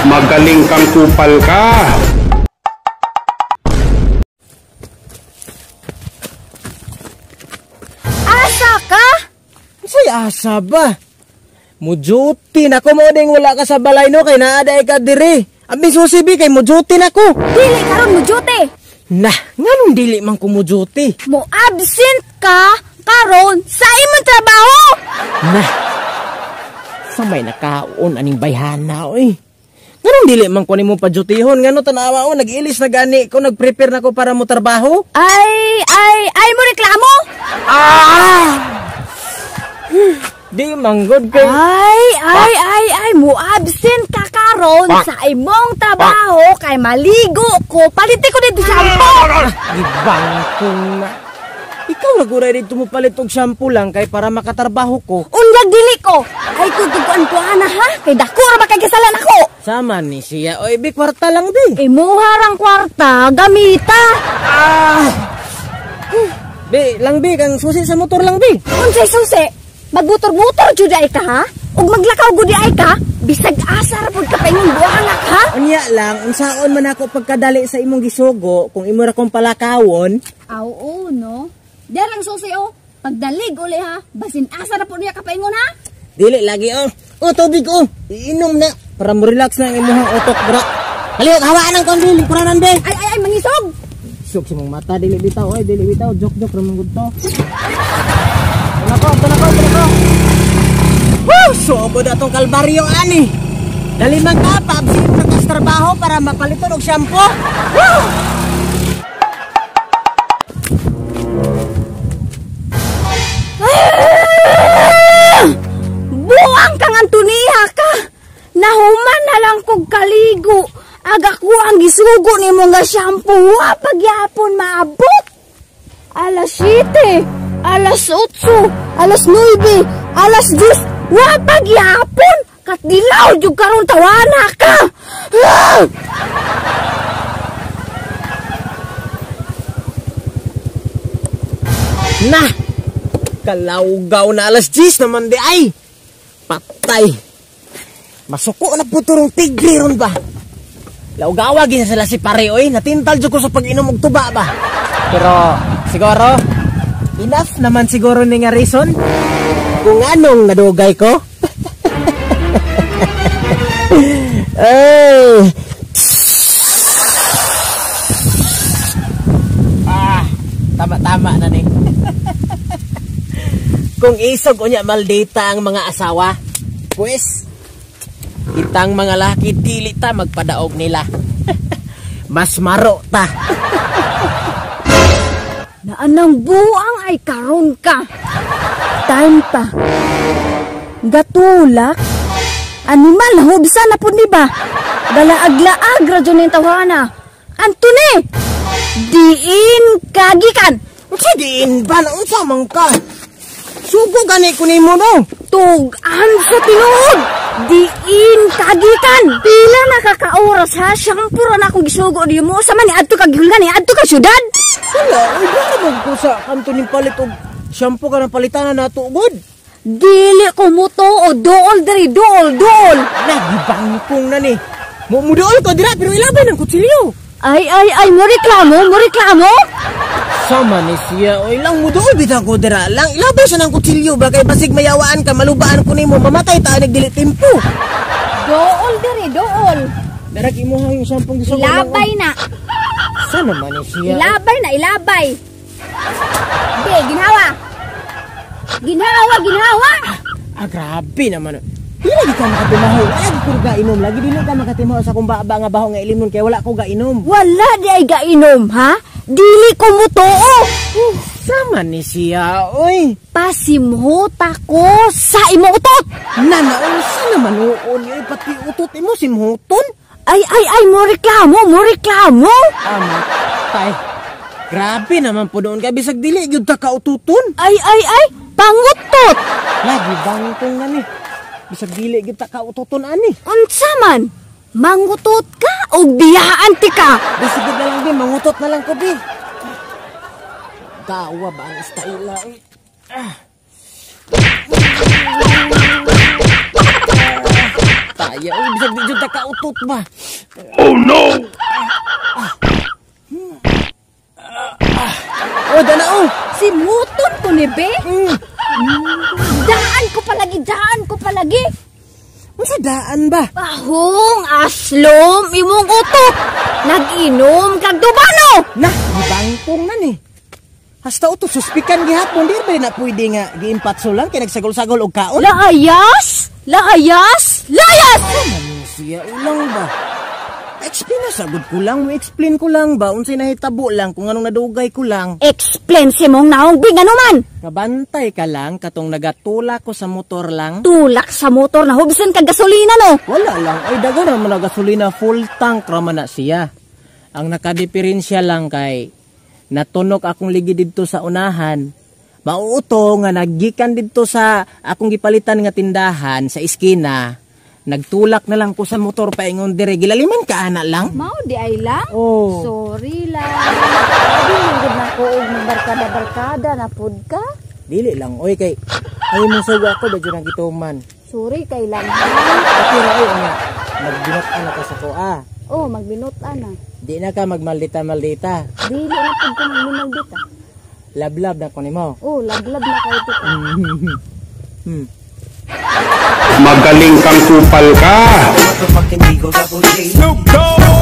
Magaling kang kupal ka. Asa ka? Unsay asa ba? Mujuti na ko mo ding wala ka sa balay no kay naa daay ka diri. Abi susi bi kay mujuti na ko. Dili karon mujuti. Nah, nganong dili man ko mujuti? Mo absent ka karon sa imong trabaho. Nah. Sa may nakaon aning bayhana oy. Nganong dili man ko nimo pajutihon? Ngano tanawa o nag-ilis na gani ko, nag-prepare na ko para mo trabaho? Ay, ay, ay mo reklamo? Ah! Di manggod kay. Ay, ay, ay, ay, mo absent ka karon sa imong trabaho kay maligo ko. Paliti ko dito shampoo. Gibangkong na. Ikaw ra guray dito mo palit og shampoo lang kay para makatrabaho ko. Unyag dili ko. Ay kutuguan ko ana ha. Kay dako ra ba kay kasalan ako. Sama ni siya. Oy, bi kwarta lang bi. Imuha rang kwarta gamita. Ah. Bi, lang bi kang susi sa motor lang bi. Unsay susi? Magmotor-motor jud ay ka ha? Ug maglakaw gud ay ka? Bisag asa ra pud ka paingon buhangak ha? Unya lang, unsaon man ako pagkadali sa imong gisugo kung imo ra kong palakawon. Aw, oo no. Derang susi oh. Pagdalig uli ha. Basin asa ra pud niya ka paingon ha? Dili lagi oh. Oh, tubig oh. Iinom na para mo relax na ang imong utok bro. Palihog hawaan ang kondi lingkuranan be. Ay ay ay mangisog. Isog sa mong mata dili bitaw oy, dili bitaw jok jok ra man gud to. Nako, nako, nako. Woo! Sugod atong kalbaryo ani. Dali man ka, paabsent na ka sa trabaho para mapaliton og shampoo. Woo! Ah! Buang kang Antoniha ka. Nahuman na lang kog kaligo. Aga ko ang gisugo nimo nga shampoo. Wa pagyapon maabot. Alas 7, alas 8, alas 9, alas 10. Wa pagyapon. Katdilaw jud karon tawana ka. Ah! Nah, kalawgaw na alas 10 naman di ay. Patay. Masuko na po turong tigre ron ba? Lawgawa gina sila si pare oy. Natintal jud ko sa pag-inom og tuba ba. Pero siguro enough naman siguro ni nga reason kung anong nadugay ko. Ay. Ah, tama-tama na ni. Kung isog unya maldita ang mga asawa, pues kitang mga laki dili ta magpadaog nila. Mas maro ta. Naanang buang ay karon ka. Time pa. Gatulak. Animal hubsa na pud ni ba? Galaag-laag ra jud ning tawhana. Antony, diin kagikan. Unsa diin ba? Unsa man ka? Sugo gani ko nimo no. Tug-an sa tinuod. Diin kagikan. Pila na ka ka oras ha? Shampoo ra na akong gisugo nimo. Sa man ni adto ka gihulgan ni adto ka syudad. Wala, oy dara man ko sa kanto ning palit og shampoo ka nang palitanan nato gud. Dili ko mutuo, dool diri, dool, dool. Nagibangkong na ni. Mudool ko dira pero ilabay ng kutsilyo. Ay ay ay, mo reklamo, mo reklamo. Sama ni siya, oy lang mudool bitaw ko dira lang. Ilabay sa nang kutsilyo ba kay basig mayawaan ka, malubaan ko nimo, mamatay ta nagdili tempo. Dool diri, dool. Darag imuha yung shampoo gisugo. Ilabay na. Sama man ni siya. Ilabay na, ilabay. Be, ginhawa. Ginhawa, ginhawa. Ah, grabe naman. Di lagi ka makatimaho. Lagi ko gainom. Lagi dili ka makatimaho sa kung baba nga baho nga ilimnon kay wala ko gainom. Wala di ay gainom, ha? Dili ko mutuo. Sama ni siya, oy. Pasimhota ko sa imo utot. Nanaunsa naman uon, oy, pati utot imo simhoton. Ay, ay, ay, mo reklamo, mo reklamo. Amatay. Grabe naman po doon kay bisag dili gyud ta kaututon. Ay, ay, ay, pangutot. Lagi bangkong na ni. Bisag dili gyud ta kaututon ani. Unsa man? Mangutot ka o biyaan ti ka? Bisag na lang bi, mangutot na lang ko bi. Gawa ba ang style eh? Ah. Kaya, uy, bisag di jud ta kautot ba. Oh no! Oh, dana oh. Si muton ko ni be. Daan ko palagi, daan ko palagi. Unsa daan ba? Bahong aslom imong utot. Nag-inom kag dubano. Na, gibangkong na ni. Hasta utot suspikan gihapon di ba na pwede nga giimpatso lang kay nagsagol-sagol og kaon. Laayas! Laayas! Layas! Ano siya ulang ba? Explain na sagod ko lang, mo explain ko lang ba unsay nahitabo lang kung anong nadugay ko lang. Explain si mong naong bing ano man. Kabantay ka lang katong nagatula ko sa motor lang. Tulak sa motor na hubsan kag gasolina no. Wala lang, ay daga naman na gasolina, full tank raman na siya. Ang nakadiferensya lang kay natunok akong ligi didto sa unahan. Mauuto nga naggikan didto sa akong gipalitan nga tindahan sa iskina. Nagtulak na lang ko sa motor paingon dire gilaliman ka ana lang. Mao di ay lang. Oh. Sorry lang. Abi man gud na ko og magbarkada-barkada na pud ka. Dili lang oy kay ay mong sugo ako medyo nang gituman. Sorry kay lang. Pero ay nga magbinot ana ka sa kuha. Oh, magbinot ana. Di na ka magmaldita-maldita. Dili na pud ko magmaldita. Lablab na ko nimo. Oh, lablab na kayo to. Magaling kang kupal ka. Motherfucking Eagle Double G. Snoop Dogg!